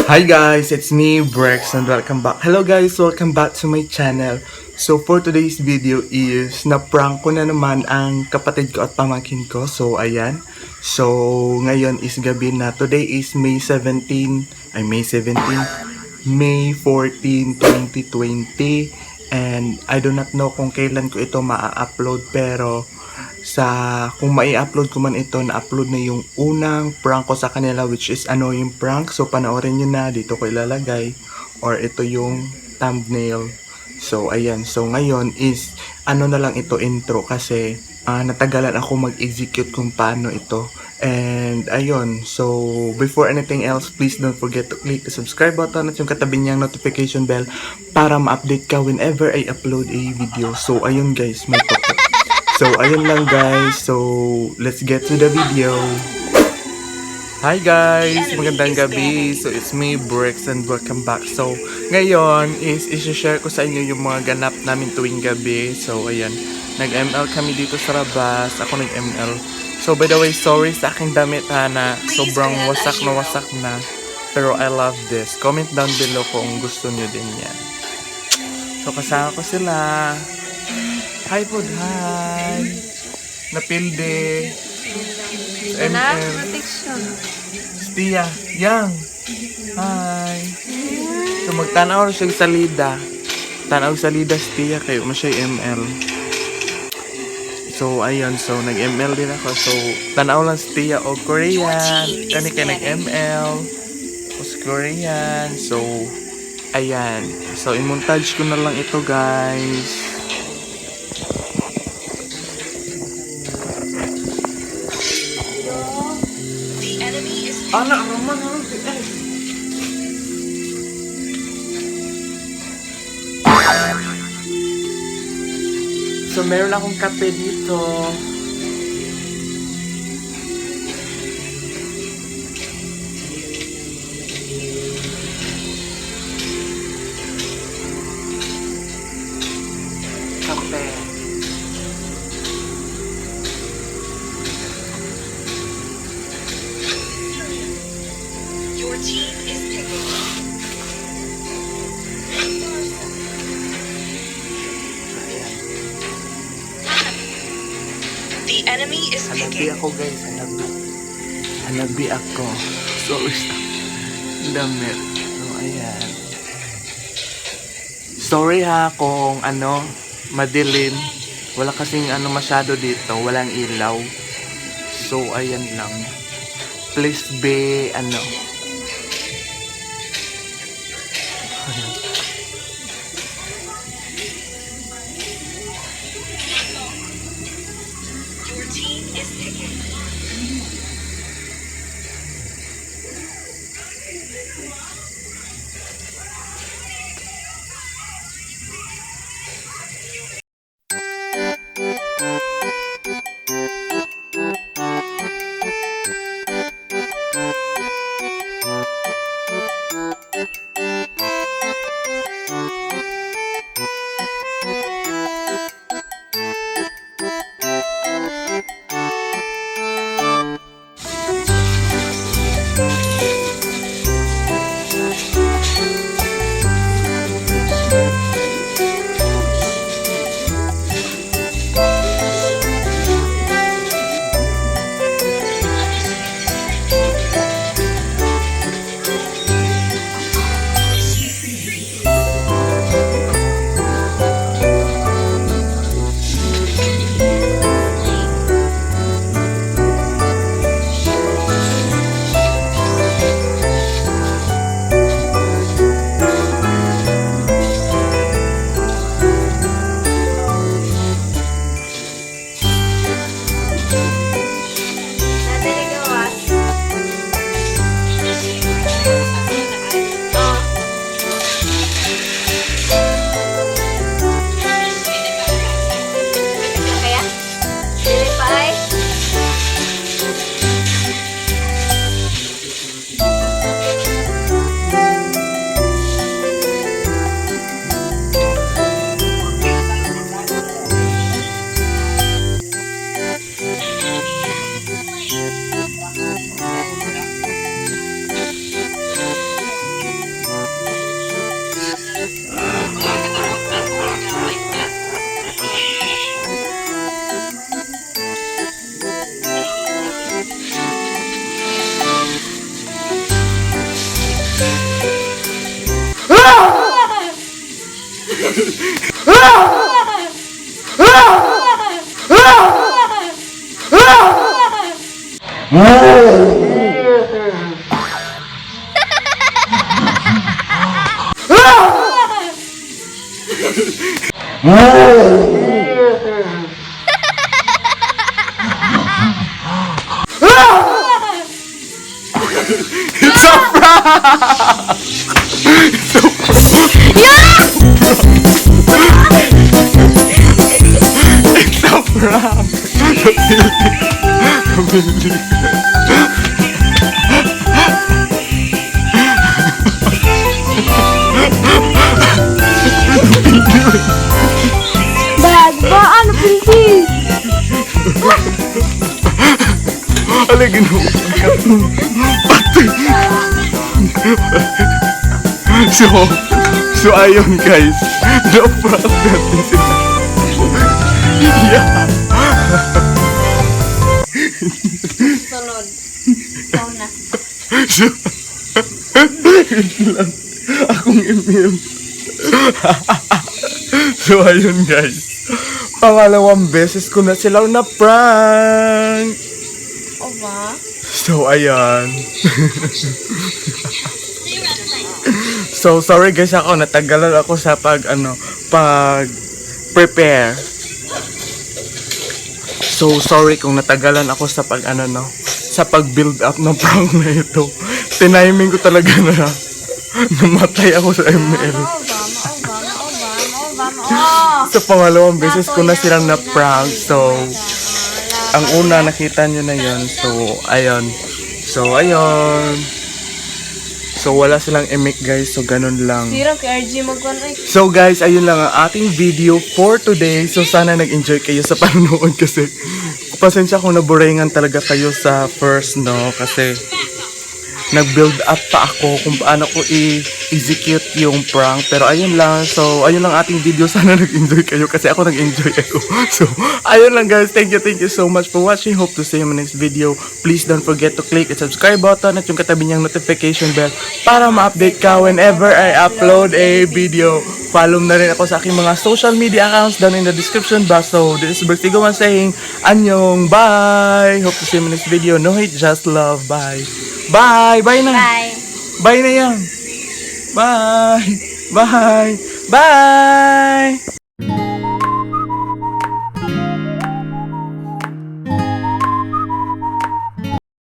Hi guys, it's me Brix and welcome back. Hello guys, welcome back to my channel. So for today's video is na-prank ko na naman ang kapatid ko at pamangkin ko. So ayan. So ngayon is gabi na. Today is May 17, May 14, 2020. And I do not know kung kailan ko ito ma-upload, pero kung mai-upload ko man ito, na-upload na yung unang prank ko sa kanila, which is annoying prank. So panoorin nyo na, dito ko ilalagay or ito yung thumbnail. So ayan, so ngayon is ano na lang ito, intro, kasi natagalan ako mag-execute kung paano ito. And ayun, so before anything else, please don't forget to click the subscribe button at yung katabi niyang notification bell para ma-update ka whenever I upload a video. So ayun guys, may toko. So ayun lang guys, so let's get to the video. Hi guys, magandang gabi. So it's me Brix and welcome back. So ngayon is i-share ko sa inyo yung mga ganap namin tuwing gabi. So ayan, nag-ML kami dito sa Rabas. Ako nag-ML. So by the way, sorry sa aking damit na sobrang wasak na. Pero I love this. Comment down below kung gusto nyo din yan. So kasama ko sila. Hi po, hi. Napilde. ML. Protection. Stia, yang. Hi. So magtanaw siya sa salida. Tanaw sa salida Stia kayo mo siya ML. So ayun, so nag-ML din ako. So tanaw lang Stia o Korean. Kani kay nag-ML. O Korean. So ayan. So i-montage ko na lang ito guys. Anak naman ang So meron akong kape dito. Kape. Your team is picking. The enemy is Hanabi picking. ako guys, hanabi ako. Sorry sa damit. So ayan. Sorry ha kung madilim. Wala kasing masyado dito, walang ilaw. So ayan lang. Please be Your team is picking. It's a prank! It's a prank! Dad, ba? Ano pinti? Alay, ginawa ka. Patay! So ayun guys, na-prank natin sila. Yeah. Sunod. Ikaw na. So, wait lang. Akong email. So ayun guys, pangalawang beses ko na silang na-prank. O ba? So ayan. So sorry guys, ako natagalan ako sa pag prepare. So sorry kung natagalan ako sa sa pag build up ng prank na ito. Tiniming ko talaga na namatay ako sa ML. Sa pangalawang beses ko na silang na-prank. So ang una nakita nyo na yun. So ayun. So wala silang emic guys, so ganun lang. Sirang kay RG mag-connect. So guys, ayun lang ang ating video for today. So sana nag-enjoy kayo sa panonood kasi pasensya kung naburingan talaga kayo sa first, no? Kasi nag-build up pa ako kung paano ko i-execute yung prank. Pero ayun lang, so ayun lang ating video. Sana nag-enjoy kayo kasi ako nag-enjoy ako. So ayun lang guys, thank you so much for watching. Hope to see you in my next video. Please don't forget to click the subscribe button at yung katabi niyang notification bell para ma-update ka whenever I upload a video. Follow na rin ako sa aking mga social media accounts down in the description box. So this is Brix Tiguman saying annyeong, bye. Hope to see you in my next video. No hate, just love. Bye. Bye! Bye na! Bye. Bye na yan! Bye! Bye! Bye!